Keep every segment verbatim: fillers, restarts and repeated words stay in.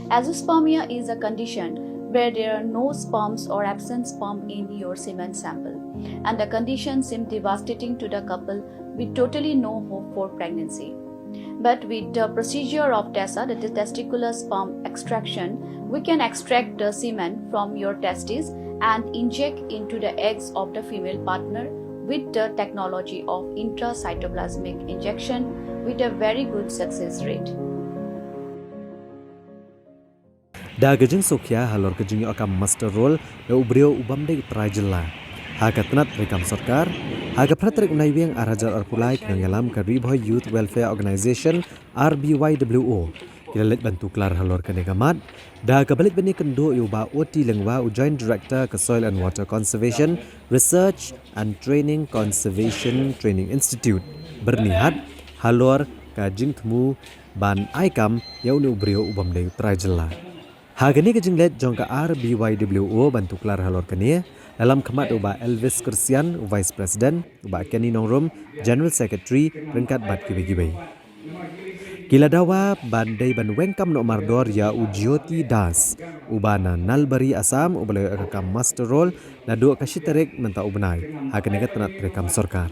Azoospermia is a condition where there are no sperms or absent sperm in your semen sample, and the condition seemed devastating to the couple with totally no hope for pregnancy. But with the procedure of TESA, that is testicular sperm extraction, we can extract the semen from your testes and inject into the eggs of the female partner with the technology of intracytoplasmic injection with a very good success rate. Da ka jingsngewkhia halor ka jingïoh kam muster roll ïa u briew u bym dei u trai jylla ha ka tnat treikam sorkar, ha ka phra tarik Naiwieng ar hajar arphew lai, ki nongïalam ka Ri Bhoi Youth Welfare Organization, R B Y W O, ki la leit ban tuklar halor kane ka mat da kaba leit ban ïakynduh ïa u Bah O T Lyngwa, u Joint Director ka Soil and Water Conservation Research and Training, Conservation Training Institute, Byrnihat, halor ka jingthmu ban ai kam ïa une u briew u bym dei u trai jylla. Ha kane ka jingleit jong ka R B Y W O ban tuklar halor kane, la lam khmat u Bah Elvis Kyrsian, u Vice President, u Bah Kenny Nongrum, General Secretary, ryngkat bad kiwei kiwei. Ki la dawa ban dei ban weng kam noh mardor ïa u Jyoti Das, uba na Nalbari, Assam, uba la ïoh ïa ka kam muster roll naduh ka shi tarik mynta u bnai ha kane ka tnat treikam sorkar.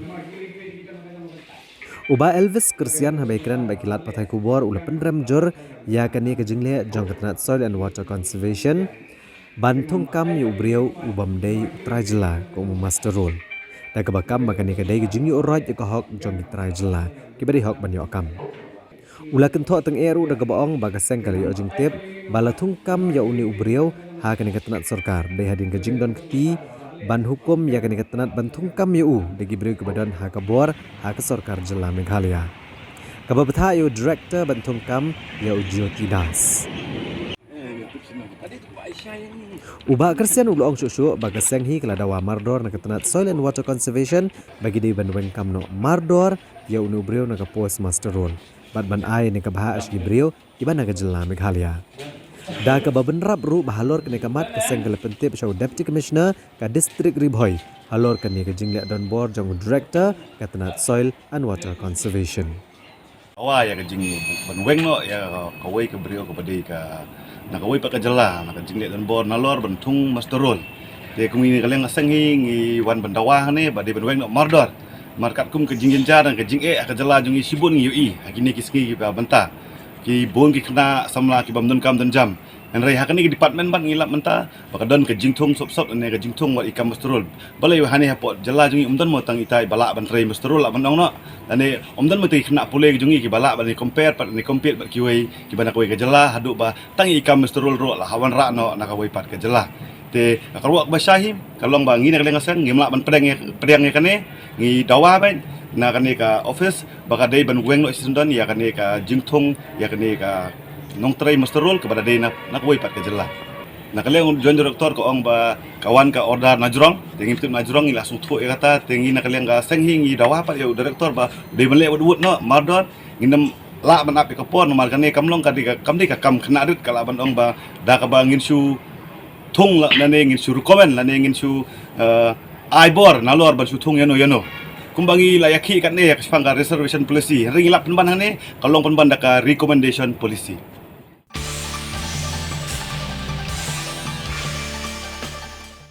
U Bah Elvis Kyrsian, haba ïakren bad ki lad pathai khubor, u la pynrem jur ïa kane ka jingleh jong ka tnat Soil and Water Conservation ban thung kam ïa u briew u bym dei u trai jylla kum u muster roll, da kaba kam ba kane ka dei ka jingïoh roit ïa ka hok jong ki trai jylla kiba dei hok ban ïoh kam. U la kynthoh tyngeh ruh da kaba ong ba ka seng ka la ïoh jingtip ba la thung kam ïa une u briew ha kane ka tnat sorkar, dei hadien ka jingdon kti ban hukum ïa kane ka tnat ban thung kam ïa u da ki briew kiba don ha ka bor ha ka sorkar jylla Meghalaya, kaba bthah ïa u Director ban thung kam ïa u Jyoti Das. U Bah Kyrsian u la ong shuh shuh ba ka seng hi ka la dawa mardor na ka tnat Soil and Water Conservation ba ki dei ban weng kam noh mardor ïa une u briew na ka post muster roll bad ban ai ne ka bhah sha ki briew kiba na ka jylla Meghalaya. Da kaba bynrap ruh ba halor kane ka mat ka seng ka la pyntip sha u Deputy Commissioner ka District Ri Bhoi halor kane ka jingleh donbor jong u Director ka tnat Soil and Water Conservation. Dawa ïa ka jing ban weng noh ïa kawei ka briew kaba dei ka na kawei pat ka jylla, na ka jingleh donbor nalor ban thung muster roll. Te kum ngi na ka liang ka seng hi ngi wan ban dawa hangne ba dei ban weng noh mardor. Namar katkum ka jingjynjar na ka jingeh ha ka jylla jong ngi shibun ngi ïohi ha kine ki sngi kiba mynta. Ki bun ki khynnah samla ki bym don kam don jam. Hynrei ha kane ka department pat ngi lap mynta ba ka don ka jingthung sop sop ne ka jingthung wat i kam muster roll. Balei hangne hapoh jylla jong ngi ym don mo tang itai ba lah ban trei muster roll lah ban ong noh. Lane ym don mo tang i khynnah pule jong ngi kiba lah ban compare pat ne compete bad kiwei kiba na kawei ka jylla haduh ba tang i kam muster roll ruh la ha wanrah noh na kawei pat ka jylla. Te ka ruh kaba shai hi ka long ba ngi na ka liang ka seng ngim lah ban pdiang ïa, pdiang ïa kane, ngi dawa beit na kane ka office ba ka dei ban weng noh shisyndon ïa kane ka jingthung ïa kane ka nongtrei muster roll kaba da dei na, na kawei pat ka jylla. Na ka liang u Joint Director ka ong ba ka wan ka order na jrong, te ngim tip na jrong ngi la sngewthuh ïa kata, te ngi na ka liang ka seng hi ngi dawa pat ïa u Director ba dei ban leh wut wut noh mardor, ngin ym lah ban ap ïa ka por namar kane kam long ka dei ka, kam dei ka kam khynnah rit ka lah ban ong ba da kaba ngin shu thung la, lane ngin shu recommend, lane ngin shu, eh, ai bor nalor ban shu thung ïano ïano. Kumba ngi la ïakhih katne ïa ka shaphang ka reservation policy, hynrei ngi la pynban hangne ka long pynban da ka recommendation policy.